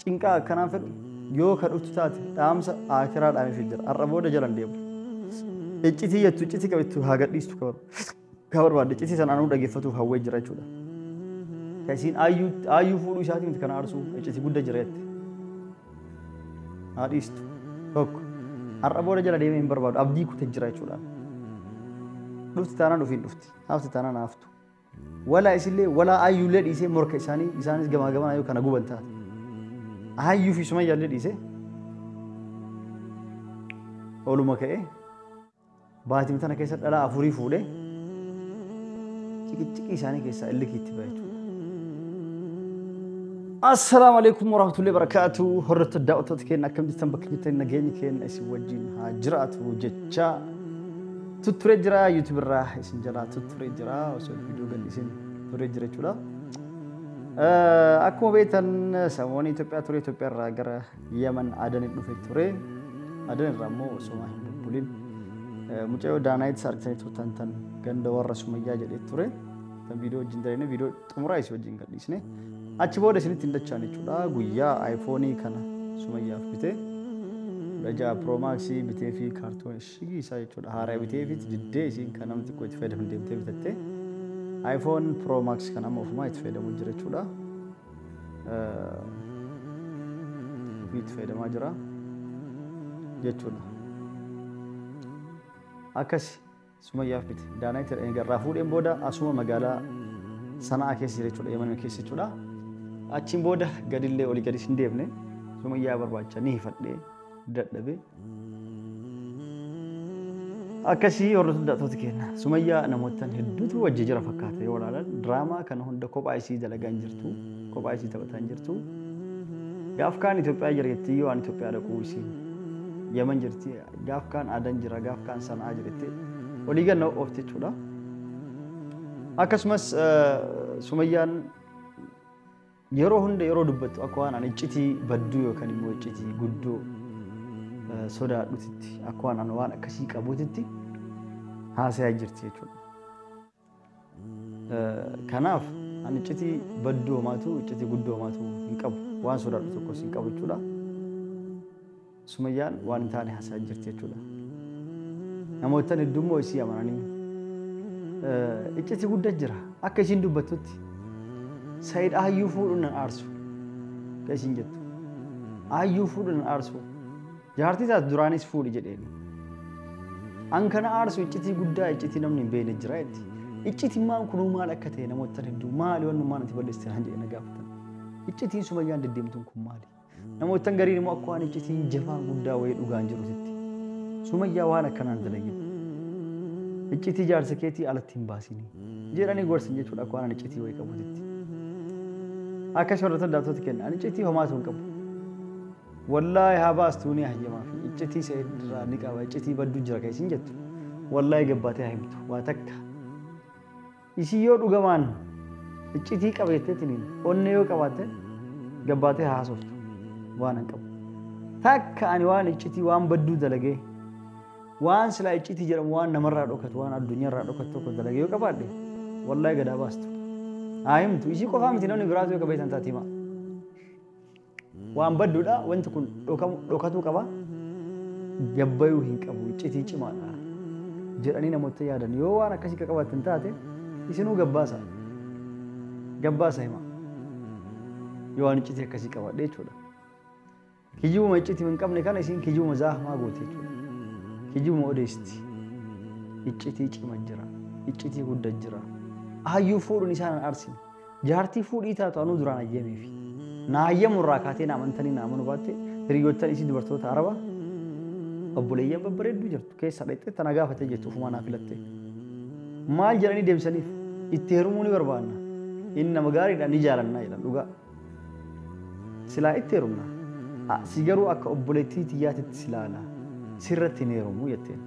Cinqaa akkanaan fedhu yoo ka dhuftu taate dhaamsa akiraa dhaamee jira. Har'a booda jalan deemu. Iccitii jettu iccitii qabettu haa gadhiistu ka barbaadde iccitii sana anuu dhaggeeffatuuf hawwee jira jechuudha. Ka isiin aayyuu fuudhuu isaatii miti kana aarsuu iccitii guddaa jira jette. Haa dhiistu tokko har'a booda jala deemee hin barbaadu abdii kute jira jechuudha. Dhufti taanaan ofiin dhufti hafti taanaan haftu. Walaa isillee walaa aayyuullee dhiisee morka isaanii isaanis gamaa gamanaa yoo kana guban taate. Aayyuu fi Sumayyaallee dhiisee oluma ka'ee baatii tana keessa dhalaa afurii fuudhee ciqiciqii isaanii keessaa illikiitti ba'a jechuudha. Assalaamu alaikum warahmatullahi wabarakatuh. Hordoftoota daawwattoota keenya akkam jirtan bakka jirtan nageenyi keenya isin wajjin haa jiraatu jechaa tutturee jira YouTube irraa isin jalaa tutturee jira osoo viidiyoo gadhiisin turee jira jechuudha. Akkuma beektan samoonni Itoophiyaa ture Itoophiyaa irraa gara Yemen Adaniin dhufe ture. Adan irraa immoo osoo hin bubbulin mucayyoo Daanaayit argitanii turtan tan ganda warra Sumayyaa jedhee ture. Tan viidiyoo wajjin dalagne viidiyoo xumuraa isii wajjin gadhiisne. Achi booda isinitti hin dachaan jechuudha. Guyyaa iPhone kana Sumayyaaf bitee 16 Pro Max bitee fi kaartoon ishigii isaa jechuudha. Haaraa bitee fi diddee isiin kan namni xiqqoo itti fayyadamu deemtee bitatte. iPhone Pro Max kan amma ofumaa itti fayyadamu jira jechuudha. Ofii itti fayyadamaa jira jechuudha. Akkasi Sumayyaaf bite. Daanaayit irraa fuudheen booda asuma magaalaa Sana'aa keessa jira jechuudha. Yemen keessa jechuudha. Achiin booda gadillee olii gadis hin deemne Sumayyaa barbaacha ni hifadhee dadhabe. Akkasii hordoftoota daawwattoota keenya Sumayyaa namootaan hedduutu wajji jira fakkaata yoo ilaalan diraamaa kana hunda kophaa isii dalagaa hin jirtu kophaa isii taphataa hin jirtu. Gaaf kaan Itoophiyaa jira jettee yoo ani Itoophiyaa dhaquu isiin Yemen jirti gaaf kaan Adan jira gaaf kaan Sana'aa jira jettee olii ganna oofte jechuudha. Akkasumas Sumayyaan yeroo hunda yeroo dubbattu akka waan ani iccitii badduu yookaan immoo iccitii guddoo sodaadhutitti akka waan ani waan akkasii qabuutitti haasayaa jirti jechuudha. Kanaaf ani iccitii badduu homaatu iccitii guddoo homaatu hin qabu waan sodaadhu tokkos hin qabu jechuudha. Sumayyaan waan hin taane haasayaa jirti jechuudha. Namootni hedduun immoo isii amananii iccitii guddaa jira akka isiin dubbattutti. Said aayyuu fuudhuun nan aarsu kan isin jettu. Aayyuu fuudhuun nan aarsu. Jaartii taate duraanis fuudhi jedheeni. An kana aarsu iccitii guddaa iccitii namni hin beekne jira jetti. Iccitiin maan kunuu maal akka ta'e namoota hedduu maali wanni maan ati balleessite naan jedhee na gaafatan. Iccitiin Sumayyaan deddeemtuun kun maali? Namoota gariin immoo akka waan iccitiin jabaan guddaa wayii dhugaan jirutti. Sumayyaa waan akkanaan dalagin. Iccitii jaarsa keetii alatti hin baasinii. Jedhanii gorsan jechuudha akka waan iccitii wayii qabuutitti. Akkasii hordoftoota daawwattoota keenya ani iccitii homaatu hin qabu. Wallaahi haa baastuu ni hayyamaa fi iccitii isa irraa ni qaba iccitii badduu jira kan isin jettu. Wallaahi gabbaatee haa himtu waa takka. Isii yoo dhugamaan iccitii qaba jetteetiniin onnee yoo qabaatte gabbaatee haa haasoftu waan hin qabu. Takka ani waan iccitii waan badduu dalagee waan silaa iccitii jedhamu waan namarraa dhokatu waan addunyaarraa dhokatu tokko dalagee yoo qabaadhe wallaahi gadaa baastu. Haa himtu isii qofaa miti namni biraatu yoo qabeessan taate hima. Waan badduudha wanti kun dhokatuu qaba gabbayuu hin qabu iccitii cimaadha jedhanii namoota yaadan yoo waan akkasii qabaattan taate isinuu gabbaasa gabbaasa hima yoo waan iccitii akkasii qabaadhe jechuudha. Kijibuma iccitii hin qabne kana isin kijibuma zaamaa goote jechuudha. Kijibuma odeessitti iccitii cima jira iccitii guddaa jira. Aayyuu fuudhuun isaan arsine jaartii fuudhii taatu anuu duraan ayyameefi. Na hayyamu irraa kaatee na amantanii na amanuu baatte hiriyoottan isii dubartoota Arabaa obboleeyyan babbareedduu jirtu keessa dhaqxee tana gaafatee jirtu ofumaa naa filatte. Maal jedhanii deemsaniif itti heerumuu ni barbaanna. Inni nama gaariidha ni jaalannaa jedhan dhugaa. Silaa itti heerumna. Si garuu akka obboleettii xiyyaatitti si ilaala. Sirratti hin heerumuu jetteen.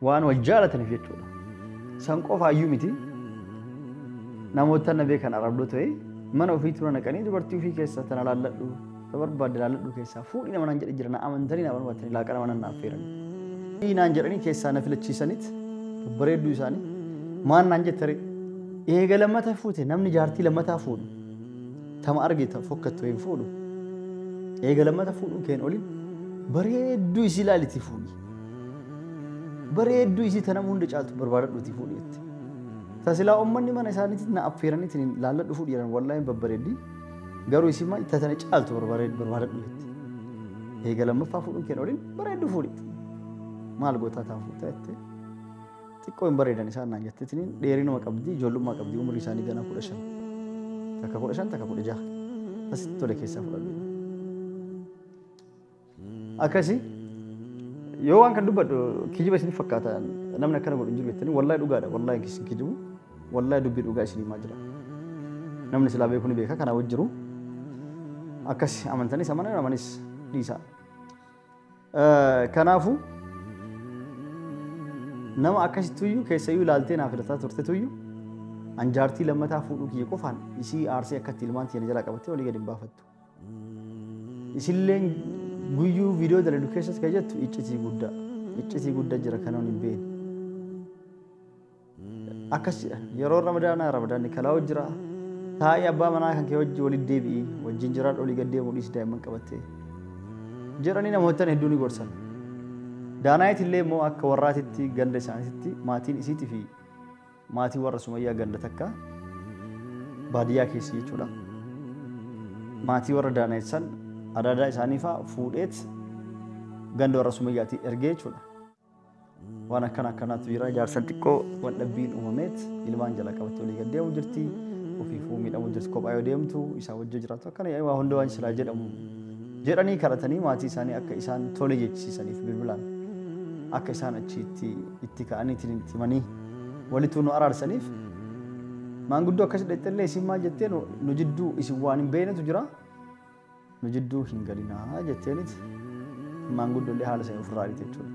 Waan wal jaalataniif jechuudha. San qofaayyuu miti namoota na beekan arabdoo ta'e mana ofii tura naqanii dubartii ofii keessaa tana laalladhu barbaadde laalladhu keessaa fuudhii nama naan jedhe jira na amantanii na barbaadanii laaqana mana na affeeran. Naan jedhanii keessaa na filachiisanit babbareedduu isaanii maal naan jettare eega lammata fuute namni jaartii lammataa fuudhu Tama argita fokkattu hin fuudhu. Eega lammata fuudhuun keen oliin bareedduu isii ilaalitii fuudhi. Bareedduu isii tana hunda caaltu barbaadadhuutii fuudhi jette. Tasilaa uummanni mana isaaniitti na affeeraniitiin laalladhu fuudhi jedhan wallaahi babbareeddi. Garuu isii maal tana caaltu barbaadadhu jette. Eega lammaffaa fuudhuun keen oliin bareedduu fuudhi. Maal gootaa taan fuuta jette. Xiqqoo hin bareedan isaan naan jetteetiin dheerinuma qabdi ijoollummaa qabdi umurii isaanii ganaa 15. Takka 15 takka 16. Asitti tole keessaa fudhadhu. Akkasii yoo waan kan dubbadhu kijiba isin fakkaata namni akkana godhu hin jiru jettanii wallaahi dhugaadha wallaahi isin kijibu wallaahi dubbii dhugaa isin himaa jira. Namni silaa beeku ni beeka kanaa wajjiru akkas amantanis amanan amanis dhiisa. Kanaafuu nama akkasittuyyuu keessayyuu ilaaltee naa filataa turtetuyyuu an jaartii lammataa fuudhuu kiyya qofaan isii aarsee akkatti ilmaan tiyya jalaa qabattee olii gadi hin baafattu. Isilleen guyyuu viidiyoo dalagdu keessatti kan jettu iccitii guddaa jira kanan hin beekne. Akkas jedhan yeroo ramadaanaa ramadaanni kalaa jira taa'ee abbaa manaa kan kee wajji walitti deebi'i wajjin jiraadhu olii gad deemuu dhiisi daa'imman qabattee jedhanii namoota hedduu ni gorsan. Daanaayit illee immoo akka warraatitti ganda isaaniitti maatiin isiitii fi maatii warra Sumayyaa ganda takka baadiyyaa keessa jechuudha. Maatii warra Daanaayit san adaadaa isaanii fa'aa fuudheet ganda warra Sumayyaatti ergee jechuudha. Waan akkana akkanaatu jira jaarsan xiqqoo wal dhabbiin uumameet ilmaan jala qabattee olii gad deemu jirti. Ofiifuu miidhamuu jirti kophaa yoo deemtu isaa wajjin jiraatu akkana waa hunda waan silaa jedhamu jedhanii kadhatanii maatii isaanii akka isaan tole jechisiisaniif bilbilaan akka isaan achitti itti ka'anii itti himanii walitti nu araarsaniif maanguddoo akkas dhaqxellee isin maal jettee nu jidduu isin waan hin beeknetu jira nu jidduu hin galinaa jetteenit maanguddoollee haala isaanii ofirraa ariite jechuudha.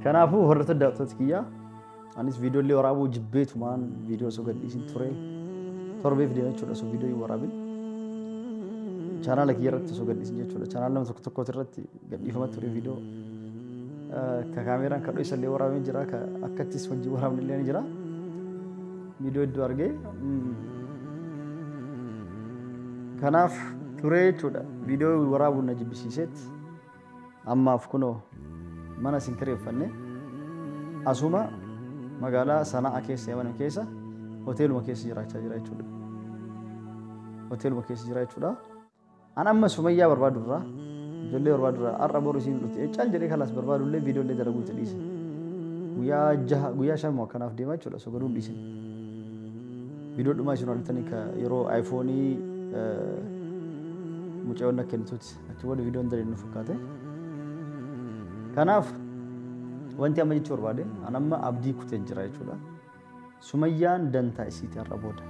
Kanaafuu hordoftoota daawwattoota kiyyaa anis viidiyoolee waraabuu jibbeetumaan viidiyoo osoo gadhiisin ture torbeef deema jechuudha osoo viidiyoo hin waraabin. Chaanaala kiyya irratti osoo gadhiisin jechuudha. Chaanaala nama tokko tokkooti irratti gadhiifama ture viidiyoo. Ka kaameeraan kadhoo isallee waraabamee jira ka akkattis wajjin waraabne illee ni jira. Viidiyoo hedduu argee. Kanaaf ture jechuudha. Viidiyoo waraabuun na jibbisiiseet ammaaf kunoo mana isin kireeffanne asuma magaalaa Sana'aa keessa Yaman keessa hoteeluma keessa jiraachaa jira jechuudha. Hoteeluma keessa jira jechuudha. An amma Sumayyaa barbaadu irraa ijoollee barbaadu irraa har'a boru isiin dhufte cal jedhee kalaas barbaadu illee viidiyoo illee dalaguutti dhiise. Guyyaa jaha guyyaa shan moo akkanaaf deemaa jechuudha osoo gaduun dhiisin. Viidiyoo dhumaa isin argitanii ka yeroo aayifoonii mucayyoon akka kennituuti achi booda viidiyoon dalagu nu fakkaate. Kanaaf wanti amma jechuu barbaade an amma abdii kutee jira jechuudha. Sumayyaan dantaa isiiti har'a booda.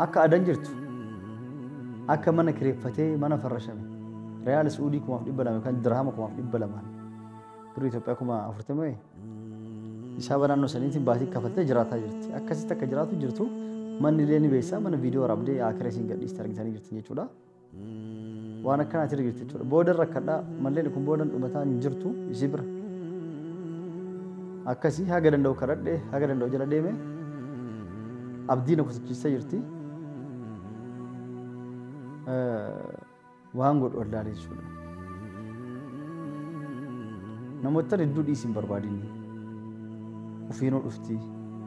Akka adan jirtu akka mana kireeffatee mana farrashame Riyaal Suudii 2,200 yookaan dirhama 2,200 birrii Itoophiyaa 40,000 isaa naannoo saniitiin baatii kaffaltee jiraataa jirti. Akkasitti akka jiraatu jirtu manni illee ni beeksisaa mana viidiyoo waraabdee akira isiin gadhiiste argitanii jirti jechuudha. Waan akkanaatti jirti jechuudha. Booda rakkadhaa malleen kun booda dhumataa hin jirtu isii bira. Akkasii haga danda'u kadhadhee haga danda'u jala deeme abdii na kutachiistee jirti. Waan godhu wallaalee jechuudha. Namoota hedduu dhiisi hin barbaadin. Ofiinuu dhufti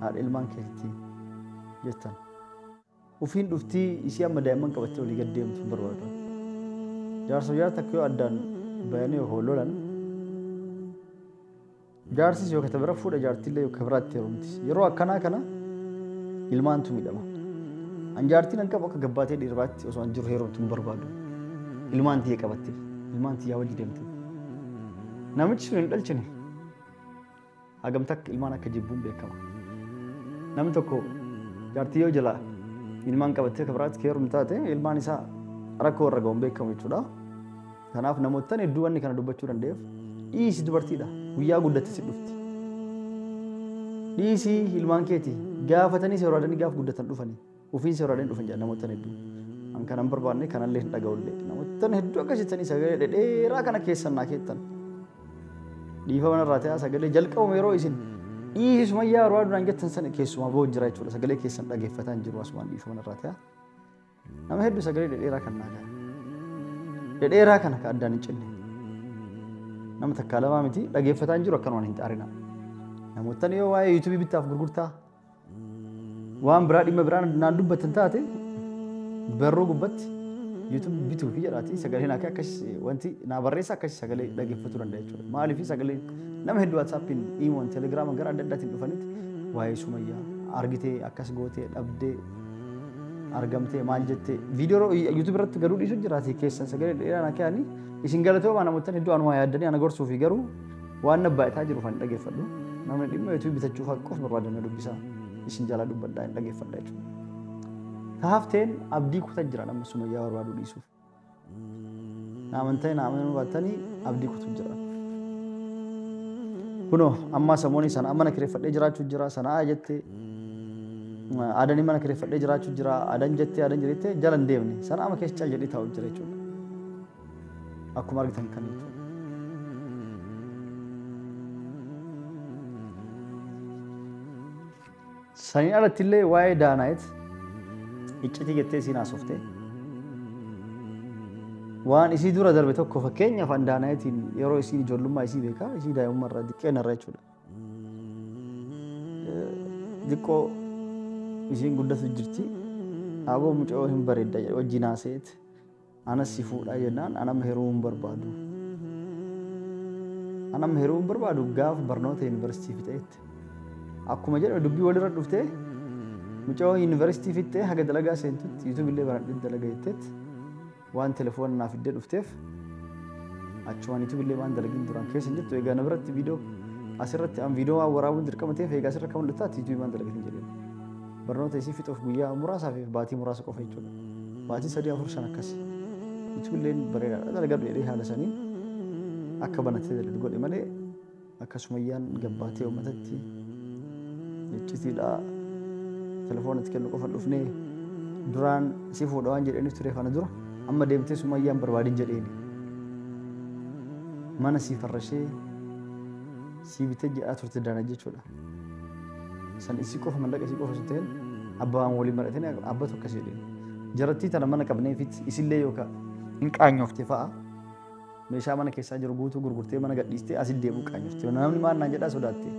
haadha ilmaan keetitti jettan. Ofiin dhuftii isii amma daa'imman qabattee olii gad deemtu hin barbaadu. Jaarsa jaarsa akka yoo addaan bayanii yookaan lolan jaarsis yoo kata bira fuudha jaartillee yoo biraatti heerumti. Yeroo akkanaa kana ilmaantu miidhama. An jaartiin an qabu akka gabbaatee dhiirbaatti osoo an jiru heerumtu hin barbaadu. Ilmaan tiyya qabattee ilmaan tiyyaa wajji deemte. Namichi sun hin dhalchine. Hagam takka ilmaan akka jibbuun beekama. Namni tokko jaartii yoo jala ilmaan qabattee akka biraatti heerumtu taate ilmaan isaa rakkoo irra ga'uun beekamu jechuudha. Kanaaf namoottan hedduu wanni kana dubbachuu danda'eef dhiisi dubartiidha. Guyyaa guddatte si dhufti. Dhiisii ilmaan keeti gaafatanii si barbaadanii gaaf guddatan dhufanii ofiin si barbaadanii dhufan jedhan namoottan hedduu. An kanan barbaanne kanallee hin dhaga'ullee. Namoottan hedduu akka jettanii sagalee dhedheeraa kana keessan naa keettan. Dhiifama narraa ta'aa sagalee jalqabuma yeroo isin Dhiisi Sumayyaa barbaadu naan jettan sana keessumaa ba'u jira jechuudha. Sagalee keessan dhageeffataa hin jiru asumaan dhiifama narraa ta'a. Nama hedduu sagalee dhedheeraa kan naa ga'a. Dhedheeraa kana ka addaan hin cinne. Nama takkaa lamaa miti dhageeffataa hin jiru akkanumaan hin xaarina. Namootni yoo waa'ee yuutuubii bittaaf gurgurtaa waan biraa dhimma biraa naan dubbatan taate barruu gubbatti YouTube bituu fi jedhaati sagalee naa akkas wanti naa barreessa akkas sagalee dhageeffatuu danda'a jechuudha. Maaliif sagalee nama hedduu WhatsAppiin, Imoon, Telegiraamaan gara adda addaatiin dhufanitti waa'ee Sumayyaa argitee akkas gootee dhabdee argamtee maal jettee viidiyoo YouTube irratti galuu dhiisu jiraati keessan sagalee dheeraa naa kaa'anii isin galatoomaa namoota hedduu anumaa yaaddanii ana gorsuu fi garuu waan nabbaa'etaa jiruuf ani dhageeffadhu. Namni dhimma YouTube bitachuuf akka qofa barbaadan na dubbisaa isin jalaa dubbadhaa hin dhageeffadha jechuudha. Taafteen abdii kutaa jira nama Sumayyaa barbaaduu dhiisuuf. Na amantanii na amanuu baattanii abdii kutuu jira. Kunoo amma samoonni sana mana kireeffadhee jiraachuu jira sanaa jettee aadanii mana kireeffadhee jiraachuu jira aadan jettee aadan jettee jala hin deemne sana amma keessa jedhee taa'u jira jechuudha. Akkuma argitan kan jechuudha. Saniin alatti illee waa'ee Daanaayit iccitii jettee isiin haasofte. Waan isii dura darbe tokko fakkeenyaaf an Daanaayitiin yeroo isiin ijoollummaa isii beekaa isii daa'imummaa irraa xiqqeen irra jechuudha. Xiqqoo isiin guddatu jirti. Aboo mucayoo hin bareedda jedhe wajjin haaseet anas si fuudhaa jennaan anama heerumuu hin barbaadu. Anama heerumuu hin barbaadu gaafa barnoota yuunivarsiitii fixeetti. Akkuma jedhame dubbii walirra dhuftee mucayoo yuunivarsiitii fixxee haga dalagaa seentutti yuutuubii illee baradhee dalagaa jetteetti waan telefoona naaf iddee dhufteef achumaan yuutuubii illee waan dalagiin duraan keessa hin jirtu egaa na biratti viidiyoo asirratti an viidiyoo waan waraabuun dirqama ta'eef egaa asirra kan mul'ataatti yuutuubii waan dalagatiin jedheen. Barnoota isii fixuuf guyyaa muraasaa fi baatii muraasa qofa jechuudha. Baatii 3 4 5 akkas. Yuutuubii illee bareedaadha dalagadhu jedhee haala saniin akka banattee dalagdu godhe malee akkasumayyaan gabbaatee uummatatti iccitiidha telefoonatti kennu qofa dhufnee duraan si fuudha waan jedhaniif ture kana dura amma deemtee Sumayyaan barbaadin jedheeni. Mana sii farrashee sii bitee jedhaa turte daana jechuudha. San isii qofa mallaqa isii qofa sun ta'een abbaan waliin mari'atanii abbatu akkas jedheen. Jarattii tana mana qabneefit isillee yookaan hin qaanyoofte fa'a. Meeshaa mana keessaa jiru guutuu gurgurtee mana gadhiistee asit deebi'uu qaanyoofte. Namni maal naan jedhaa sodaatte.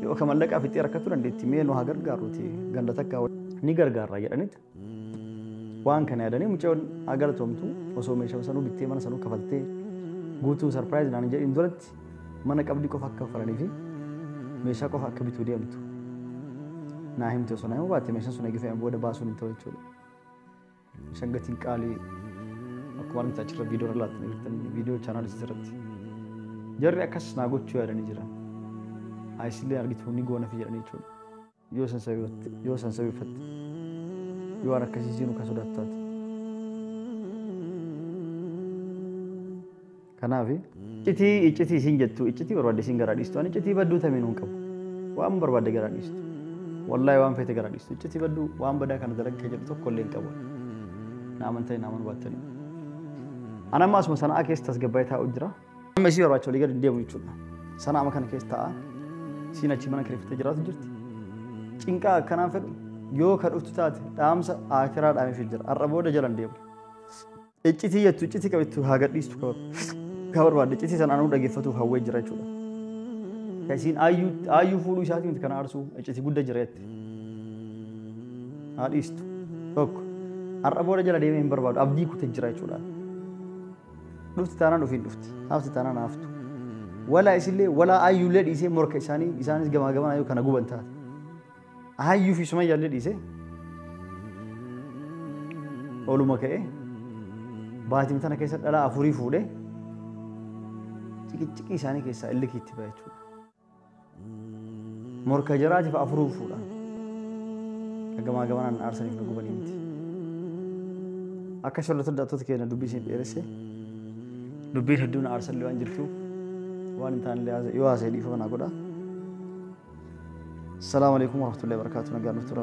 Yookaan mallaqa fixee rakkachuu dandeetti mee nu haa gargaaruuti ganda takka ni gargaarra jedhanitti. Waan kana yaadanii mucayoon haa galatoomtu osoo meeshaa sanuu bittee mana sanuu kafaltee guutuu sarpiraayiz naan jedhin duratti mana qabdii qofa akka kaffalanii fi meeshaa qofa akka bituu deemtu. Naa himte osoo naa himuu baatte meeshaan sun eegifame booda baasuun hin ta'u jechuudha. Meeshaan gatiin qaalii akkuma argitan achirra viidiyoo irra laattanii jirtan viidiyoo chaanaalii irratti. Jarri akkas naa gochuu yaadanii jiran. Isillee argitu ni goona fi jedhanii jechuudha. Yoo san sababeeffatte yoo waan akkasii siinuu kan sodaattu taate. Kanaaf iccitii isiin jettu iccitii barbaadde isiin garaa dhiistu. Ani iccitii badduu tamiinuu hin qabu. Waan barbaadde garaa dhiistu. Wallaahi waan feete garaa dhiistu. Iccitii badduu waan badaa kana dalagge jedhu tokko illee hin qabu. Na amantanii na amanuu baattanii. Ani amma asuma sana'aa keessa tasgabbaa'ee taa'u jira. Amma isii barbaacha olii gadi hin deemu jechuudha. Sana'ama kana keessa taa'a. Isiin achi mana kireeffattee jiraatu jirti. Cinqaa akkanaan fedhu yoo ka dhuftu taate dhaamsa akiraa dhaameef jira. Har'a booda jala hin deemu. Iccitii jettu iccitii qabettu haa gadhiistu ka barbaadde iccitii sana anuu dhageeffatuuf hawwee jira jechuudha. Ka isiin aayyuu fuudhuu isaatii miti kana aarsuu iccitii guddaa jira jette. Haa dhiistu. Tokko har'a booda jala deemee hin barbaadu abdii kutee jira jechuudha. Dhufti taanaan ofiin dhufti. Hafti taanaan haftu. Walaa isillee walaa aayyuullee dhiisee morka isaanii isaanis gamaa gamanaa yoo kana guban taate. Aayyuu fi Sumayyaallee dhiisee oluma ka'ee baatii tana keessa dhalaa 4 fuudhee ciqiciqii isaanii keessaa illikii itti ba'a jechuudha. Morka jaraatiif 4 fuudha. Gamaa gamanaan aarsaniif na gubanii miti. Akka shollota daatota keenya dubbii isin dheeresse dubbiin hedduun aarsallee waan jirtuuf waan hin taane yoo haasa'e dhiifama naa godha. Assalaamu alaikum warahmatullahi wabarakatuh. Nagaan nuuf tura.